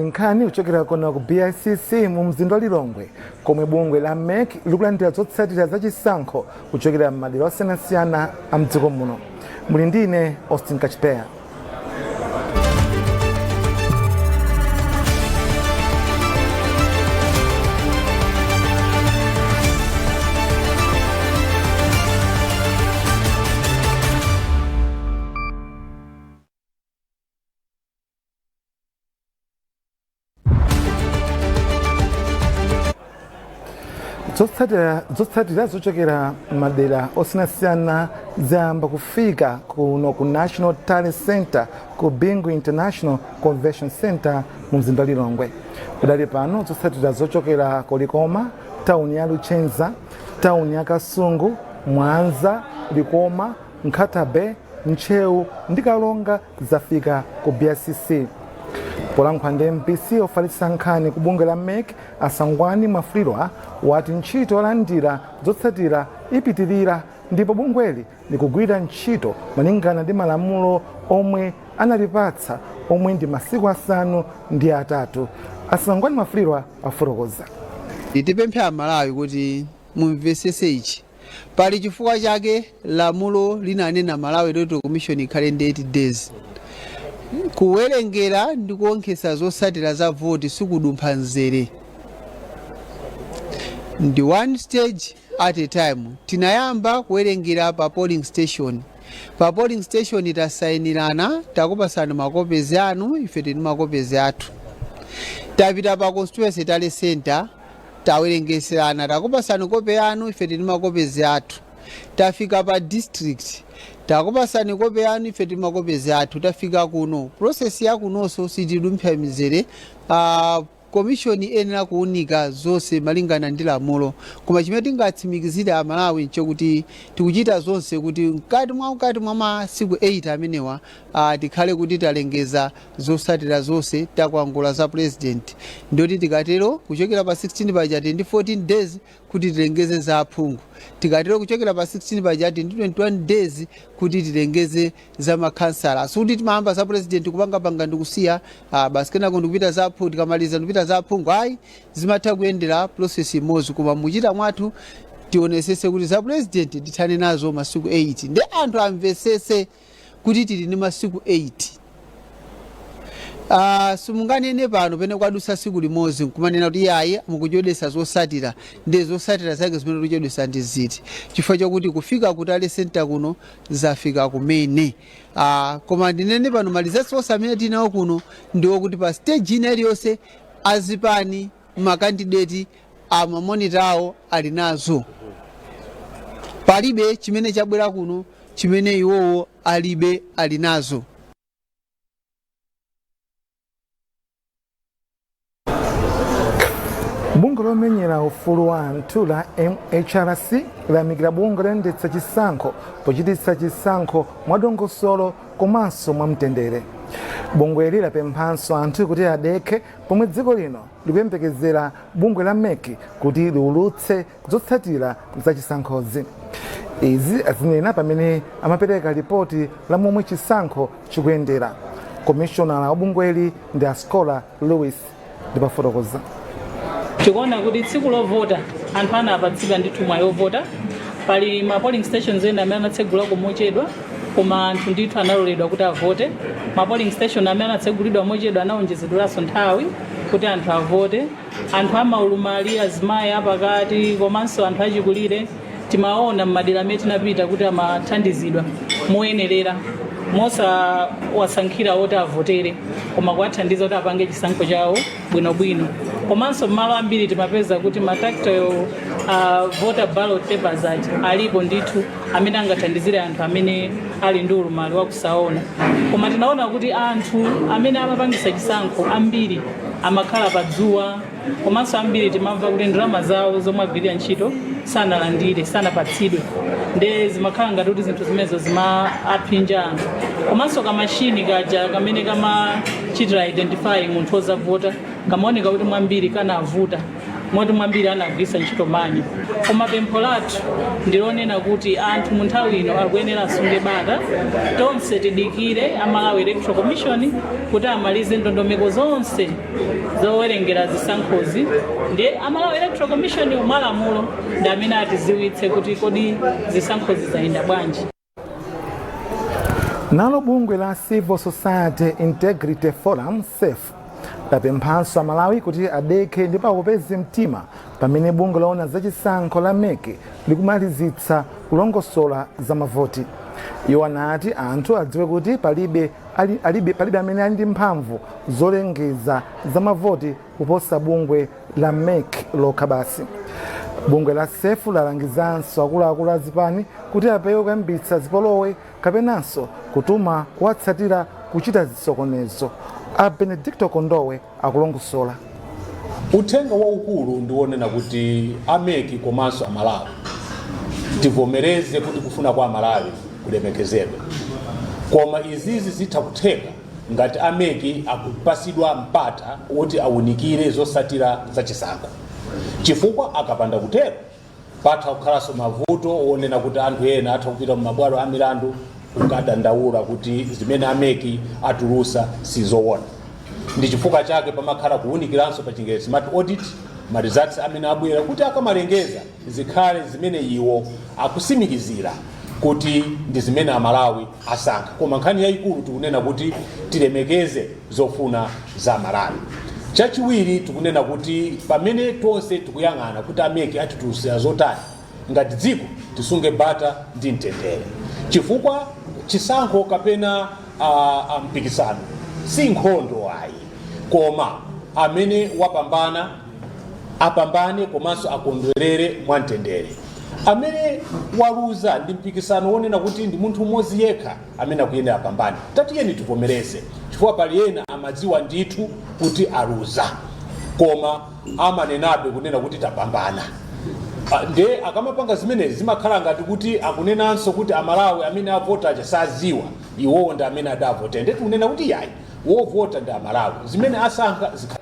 Nkhani kuchokera kuno ku BICC mu mzinda wa Lilongwe, komwe bungwe la MEC likulandira zotsatira za chisankho kuchokera m'madera osiyanasiyana a mdziko muno. Muli ndine Austin Kachipeya. Zotsatira zochokera madera osiyanasiyana zayamba kufika kuno ku National Tally Center ku Bingu International Convention Center mu mzinda wa Lilongwe. Kudali pano zotsatira zochokera ku Likoma, tawuni ya Luchenza, tawuni ya Kasungu, Mwanza, Likoma, Nkhata Bay, Ntcheu ndi Karonga zafika ku BICC. Polankhula ndi MBC, ofalitsa nkhani ku bungwe la MEC a Sangwani Mwafulirwa wati ntchito yolandira zotsatira ipitirira ndipo bungweli likugwira ntchito malingana ndi malamulo omwe analipatsa, omwe ndi masiku 8. A Sangwani Mwafulirwa afotokoza. Tipemphe Amalawi kuti mumvesese ichi. Pali chifukwa chake lamulo linanena Malawi Electoral Commission ikhale ndi 8 days. Kuwerengera ndi kuonkhesa zotsatira za voti sikudumpha mzere, ndi one stage at a time. Tinayamba kuwerengera pa polling station. Pa polling station tasayinirana, takupasani makopezi anu, ife tili makopezi athu. Tapita pa constituency tally center, tawerengeserana, takupasani kope yanu, ife tili makopezi athu. Tafika pa district, takupasani kope yanu, ife tili makopezi athu. Tafika kuno, process ya kunonso sitidumpha mizere. Commission iyenera kuunika zonse malingana ndi lamulo, koma chimene tingatsimikizire Amalawi nchokuti tikuchita zonse kuti mkati mwa masiku 8 amenewa tikhale kuti talengeza zotsatira zonse, takwangula za president. Ndoti tikatero, kuchokera pa 16 paja tili ndi 14 days kuti tilengeze za aphungu. Tikatero, kuchokera pa 16 paja tili ndi 21 days kuti tilengeze za makhansala. Sikuti timayamba za president kupangapanga ndikusiya basi, kenako ndikupita za aphungu, tikamaliza ndikupita za aphungu, ayi. Zimatha kuyendera process imodzi, koma muchita mwathu tionesese kuti za president tithane nazo masiku 8, ndi anthu amvesese kuti tili ndi masiku 8. Simunganene pano pene kwadusa siku limodzi nkumanena kuti yayi, mukuchedwesa zosatira. Ndi zosatira zake zimene tikuchedwesa ndi ziti? Chifukwa chakuti kufika ku tally center kuno zafika kumene. Koma ndinene pano, ma results onse amene tinawo kuno ndiwokuti pa stage ina iliyonse azipani, makandideti, ama monitor awo ali nazo. Palibe chimene chabwera kuno chimene iwowo alibe, ali nazo. Bungwe lomenyera ufulu wa anthu la MHRC layamikira bungwe loyendetsa chisankho pochititsa chisankho mwadongosolo komanso mwamtendere. Bungweli lapemphanso anthu kuti adekhe pomwe dziko lino likuyembekezera bungwe la MEC kuti liulutse zotsatira za chisankhozi. Izi azinena pamene amapereka ripoti la momwe chisankho chikuyendera. Komishonala wa bungweli ndi a Scholar Lewis ndipafotokoza. Tikuona kuti tsiku lovota anthu anapatsidwa ndithu mwayi ovota. Pali ma polling stations ena amene anatsegulako mochedwa, koma anthu ndithu analoledwa kuti avote. Ma polling station amene anatsegulidwa mochedwa anaonjezedweranso nthawi kuti anthu avote. Anthu amaulumali, azimayi apakati komanso anthu achikulire, timaona m'madera amene tinapita kuti amathandizidwa moyenerera, mosawasankhira oti avotere, koma kuwathandiza kuti apange chisankho chawo bwinobwino. Komanso m'malo ambiri timapeza kuti ma tactile voter ballot papers aja alipo ndithu, amene angathandizire anthu amene ali ndi ulumali wakusaona. Koma tinaona kuti anthu amene amapangisa chisankho ambiri amakhala pa dzuwa, komanso ambiri timamva kuti ndalama zawo zomwe agwirira ntchito sanalandire, sanapatsidwe, nde zimakhala ngati kuti zinthu zimenezo zimaphinja anthu. Komanso kamashini kaja kamene kamachitira identify munthu wozavota kamaoneka kuti mwambiri kanavuta. Moti mwambiri anagwiritsa ntchito manual. Koma pempho lathu ndilonena kuti anthu mu nthawi ino akuyenera asunge bata. Tonse tidikire a Malawi Electoral Commission kuti amalize ndondomeko zonse zowerengera zisankhozi. Ndiye a Malawi Electoral Commission mwalamulo ndi amene atiziwitse kuti kodi zisankhozi zayenda bwanji. Nalo bungwe la Civil Society Integrity Forum, SAFE, lapemphanso Amalawi kuti adekhe ndipo akupeze mtima pamene bungwe loona zachisankho la MEC likumalizitsa kulongosola za mavoti. Iwo anati anthu adziwe kuti palibe amene ali ndi mphamvu zolengeza za mavoti kuposa bungwe la MEC lokha basi. Bungwe la SAFE lalangizanso akuluakulu azipani kuti apewe kuyambitsa zipolowe kapenanso kutuma kuwatsatira kuchita zisokonezo. A Benedicto Kondowe akulongosola. Uthenga waukulu ndiwonena kuti a MEC komanso Amalawi tivomereze kuti kufuna kwa Amalawi kulemekezedwe, koma izizi zitha kutheka ngati a MEC akupasidwa mpata woti awunikire zosatira zachisankho, chifukwa akapanda kutero patha kukhalanso mavuto wonena kuti anthu ena atha kupita mumabwalo a milandu kukadandaula kuti zimene a MEC atulusa sizoona. Ndi chifukwa chake pamakhala kuwunikiranso, pa Chingerezi smart audit, ma results amene abwera, kuti akamalengeza zikhale zimene iwo akusimikizira kuti ndi zimene Amalawi asankha. Koma nkhani yayikulu tikunena kuti tilemekeze zofuna za Malawi. Chachiwiri, tikunena kuti pamene tonse tikuyang'ana kuti a MEC atitulusira zotani, ngati dziko tisunge bata ndi mtendere, chifukwa chisankho kapena mpikisano si nkhondo ayi, koma amene wapambana apambane komanso akondwerere mwamtendere. Amene waluza, ndi mpikisano wonena kuti ndi munthu mmodzi yekha amene akuyenera apambane. Tatiyeni tivomereze, chifukwa pali ena amadziwa ndithu kuti aluza koma amanenabe kunena kuti tapambana. Nde akamapanga zimenezi zimakhala ngati kuti akunenanso kuti Amalawi amene avota aja saziwa, iwowo ndi amene adavota. Nde tikunena kuti yayi, wovota ndi Amalawi, zimene asankha zikhala.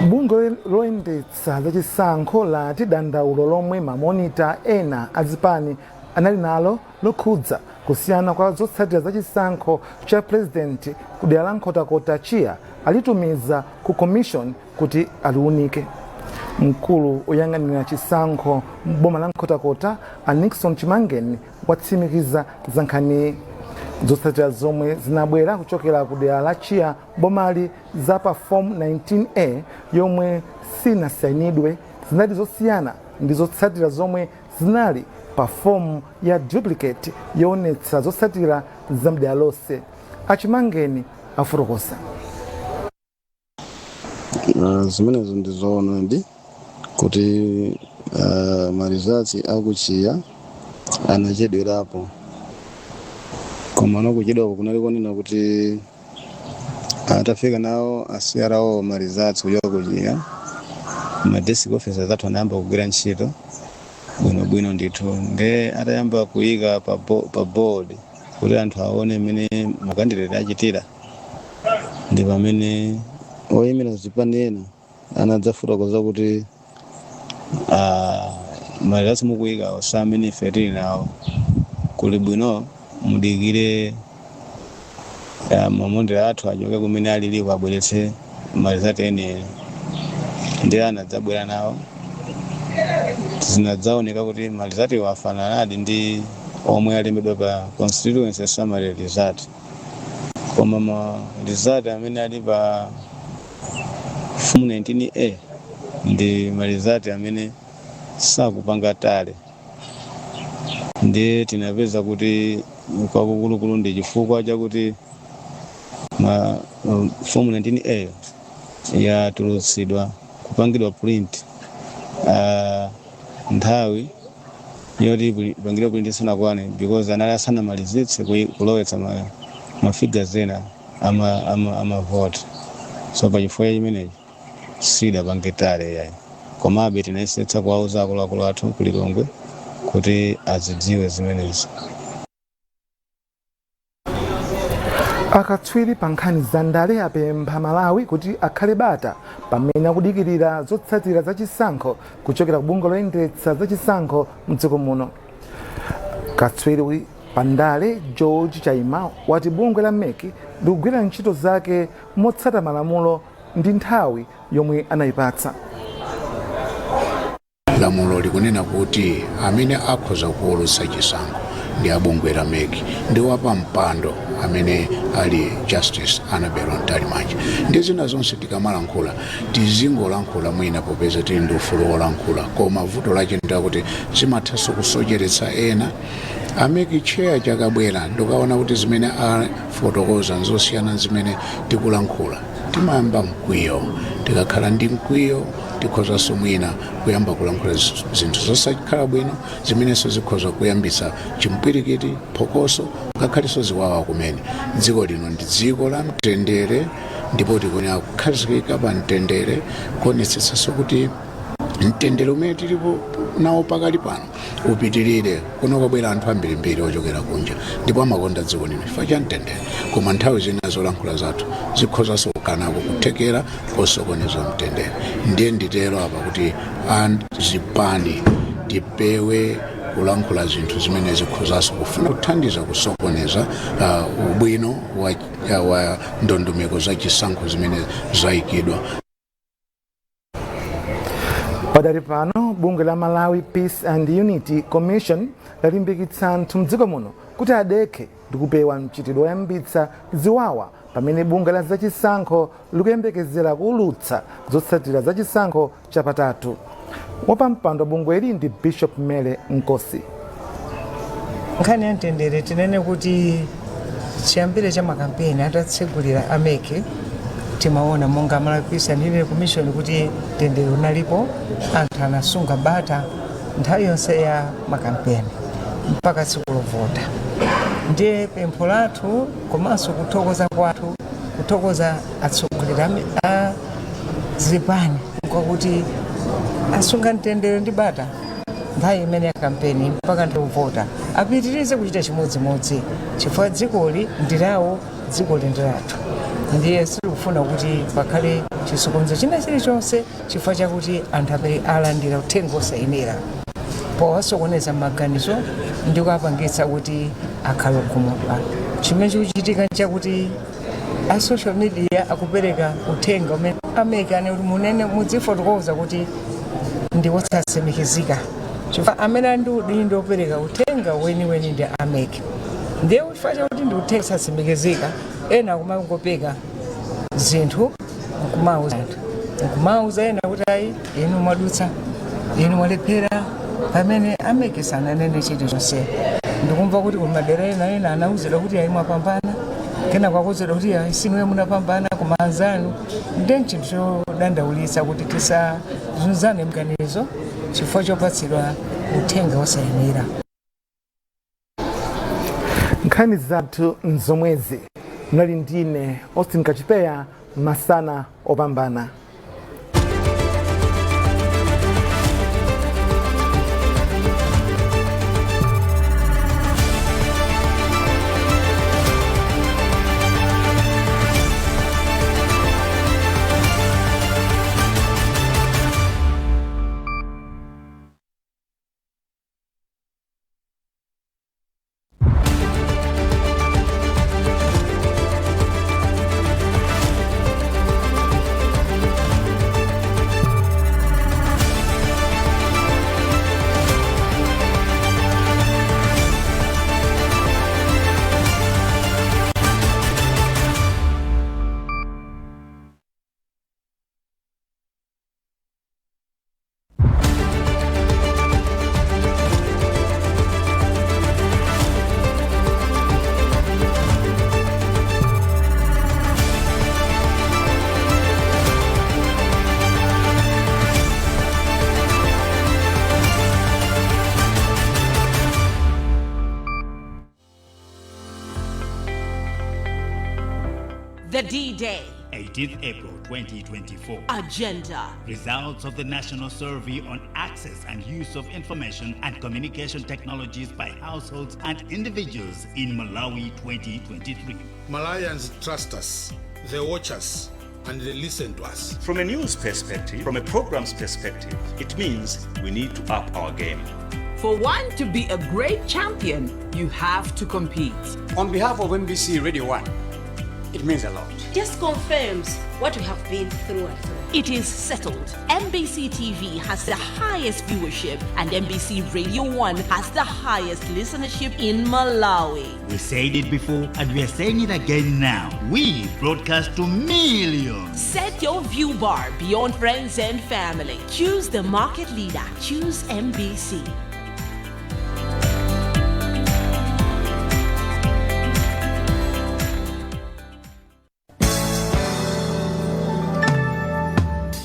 Bungwe loyendetsa zachisankho lati dandaulo lomwe mamonita ena azipani anali nalo lokhudza kusiyana kwa zotsatira zachisankho cha president ku dera la Nkhotakota Chia alitumiza ku commission kuti aliunike. Mkulu oyang'anira chisankho m'boma la Nkhotakota, a Nixon Chimangeni, watsimikiza za nkhaniyi. Zotsatira zomwe zinabwera kuchokera ku dera la Chia bomali za pa form 19A yomwe sinasayinidwe zinali zosiyana ndi zotsatira zomwe zinali pa fomu ya duplicate yoonetsa zotsatira za mdera lonse. Achimangeni afotokoza. Zimenezo ndi zoonadi kuti ma results aku Chia anachedwerapo, koma nakuchedwako kunali konena kuti atafika nawo a CRO ma results kuchoka ku Chia, ma desk officers athu anayamba kugwira ntchito bwinobwino ndithu. Nde atayamba kuyika pa board kuti anthu aone mmene ma candidate achitira, ndi pamene oyimira zipani ena anadzafotokoza kuti ma results mukuyikawo si amene ife tili nawo, kuli bwino mudikire mamondera athu achoke kumene aliliko abweretse ma results enieni. Ndi anadzabwera nawo, zinadzaoneka kuti ma results afananadi ndi omwe alembedwa pa constituency summary result, koma ma result amene ali pa form 19A ndi ma result amene sakupanga tally. Ndiye tinapeza kuti kwakukulukulu ndi chifukwa chakuti ma form 19A yatulutsidwa, kupangidwa print nthawi yoti ipangidwe print isanakwane, because anali asanamalizitse kulowetsa ma figures ena ama vote. So pachifukwa chimenechi sidapange tally yayi, komabe tinayesetsa kuwauza akuluakulu athu ku Lilongwe kuti azidziwe zimenezi. Akatswiri pa nkhani za ndale apempha Malawi kuti akhale bata pamene akudikirira zotsatira za chisankho kuchokera ku bungwe loyendetsa za chisankho mdziko muno. Katswiri pa ndale George Chaima wati bungwe la MEC likugwira ntchito zake motsata malamulo ndi nthawi yomwe anayipatsa. Lamulo likunena kuti amene akhoza kuwulutsa chisankho ndi abungwe la MEC ndi wapampando amene ali Justice Annabel Mtalimanja. Ndi zina zonse tikamalankhula tizingolankhula mwina popeza tili ndi ufulu wolankhula, koma vuto lake ndakuti zimathanso kusocheretsa ena. A MEC chair chakabwera ndikukaona kuti zimene afotokoza nzosiyana zimene tikulankhula, timayamba mkwiyo. Tikakhala ndi mkwiyo tikhozanso mwina kuyamba kulankhula zinthu zosakhala bwino zimenenso zikhoza kuyambitsa chimpwirikiti, phokoso, ngakhalenso ziwawa kumene. Dziko lino ndi dziko la mtendere ndipo tikuyenera kukhazikika pa mtendere, kuonetsetsanso kuti mtendere umene tilipo nawo pakali pano upitirire. Kuno kwabwera anthu ambirimbiri ochokera kunja ndipo amakonda dziko lino chifukwa cha mtendere, koma nthawi zina zolankhula zathu zikhozanso kukanako kuthekera kosokoneza mtendere. Ndiye nditero apa kuti azipani tipewe kulankhula zinthu zimene zikhozanso kufuna kuthandiza kusokoneza ubwino wa ndondomeko za chisankho zimene zayikidwa. Padali pano bungwe la Malawi Peace and Unity Commission lalimbikitsa anthu mdziko muno kuti adekhe ndi kupewa mchitidwe woyambitsa ziwawa pamene bungwe la zachisankho likuyembekezera kuwulutsa zotsatira za chisankho chapatatu. Wapampando bungweli ndi Bishop Mele Nkosi. Nkhani ya mtendere, tinene kuti chiyambire cha makampeni atatsegulira a MEC, timaona monga Malawi Peace and Unity Commission kuti mtendere unalipo, anthu anasunga bata nthawi yonse ya makampeni mpaka tsiku lovota. Ndiye pempho lathu komanso kuthokoza kwathu, kuthokoza atsogoleri a zipani kwakuti asunga mtendere ndi bata nthawi imene ya kampeni mpaka nthawi yovota, apitirize kuchita chimodzimodzi chifukwa dzikoli ndi lawo, dzikoli ndi lathu. Ndiye sitikufuna kuti pakhale chisokonezo china chilichonse chifukwa chakuti anthu amene alandira uthenga osayenera powasokoneza maganizo ndi kuwapangitsa kuti akhale okhumudwa. Chimene chikuchitika nchakuti a social media akupereka uthenga umene a MEC ane kuti munene mudzifotokoza kuti ndi wosatsimikizika, chifukwa amene ali ndi udindo wopereka uthenga weniweni ndi a MEC. Ndiye chifukwa chakuti ndi uthenga osatsimikizika, ena akumangopeka zinthu nkumauza anthu, nkumauza ena kuti ayi, inu mwadutsa, inu mwalephera, pamene a MEC sananene chilichonse. Ndikumva kuti kumadera ena ena anauzidwa kuti ayi, mwapambana, kena kwakuuzidwa kuti ayi, sinuyo munapambana koma anzanu. Ndiye nchinthu chodandaulitsa kuti tisazunzane mganizo chifukwa chopatsidwa uthenga wosayenera. Nkhani zathu nzomwezi. Mnali ndine Austin Kachipeya. Masana opambana. The D-Day. 18th April 2024. Agenda. Results of the National Survey on Access and Use of Information and Communication Technologies by Households and Individuals in Malawi 2023. Malawians trust us, they watch us, and they listen to us. From a news perspective, from a programs perspective, it means we need to up our game. For one to be a great champion, you have to compete. On behalf of MBC Radio 1, it means a lot. Just confirms what we have been through and through. It is settled. MBC TV has the highest viewership, and MBC Radio 1 has the highest listenership in Malawi. We said it before and we are saying it again now. We broadcast to millions. Set your view bar beyond friends and family. Choose the market leader. Choose MBC.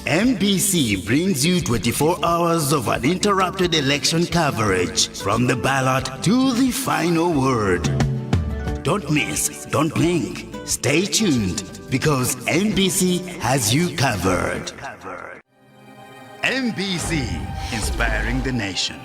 MBC brings you 24 hours of uninterrupted election coverage from the ballot to the final word. Don't miss, don't blink. Stay tuned because MBC has you covered. MBC, inspiring the nation.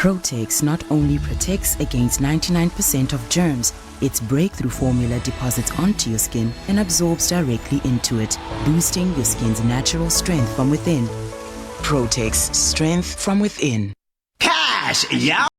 Protex not only protects against 99% of germs, its breakthrough formula deposits onto your skin and absorbs directly into it, boosting your skin's natural strength from within. Protex, strength from within. Cash, yeah.